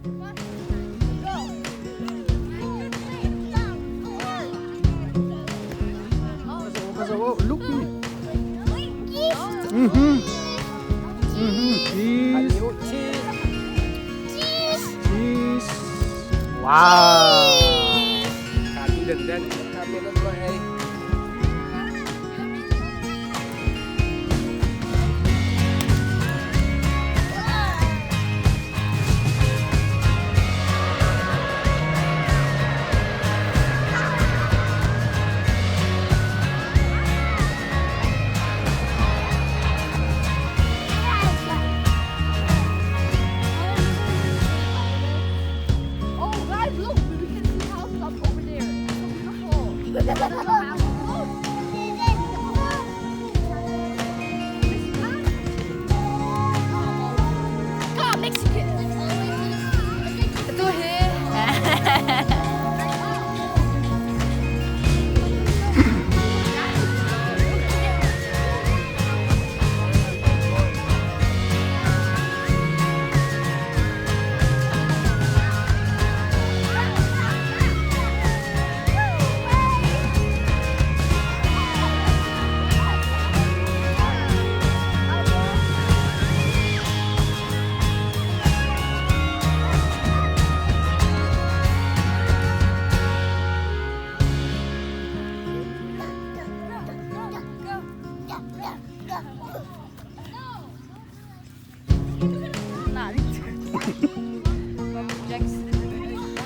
Ka zoh look me. Mhm. Cheese. Cheese. Cheese. Wow. Oh, guys, look, we can see houses up over there. It's so beautiful. God, Mexican. Tu hi.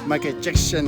Michael Jackson.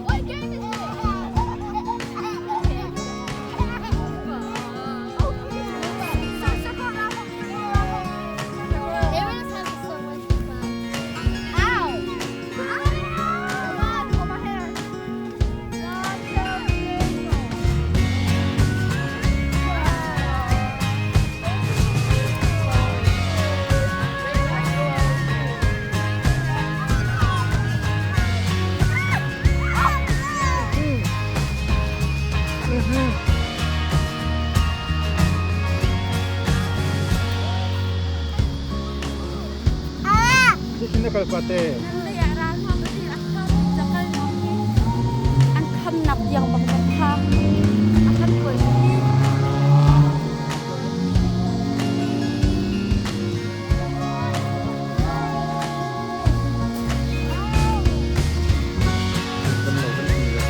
What game is it? Aaron is having so much fun. Ow! Come on, pull my hair. Sino kalpate? An kham nak tiang bang kan tha. A kan koi hi. Kan lo kan ti na.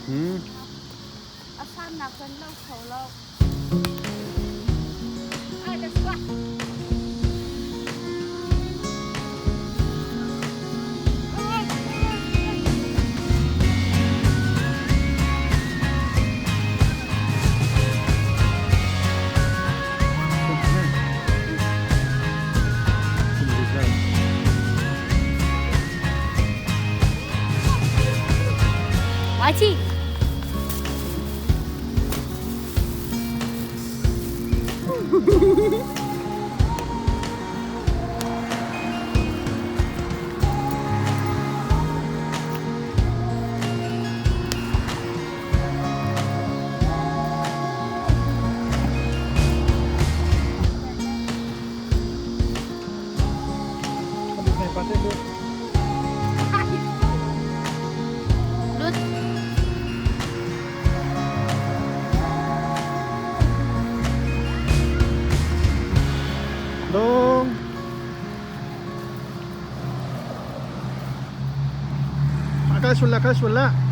A sannak kan lo kho lo. Alright, let's go. Wai chi. Lut. Dong. Kal sulla, kal sulla.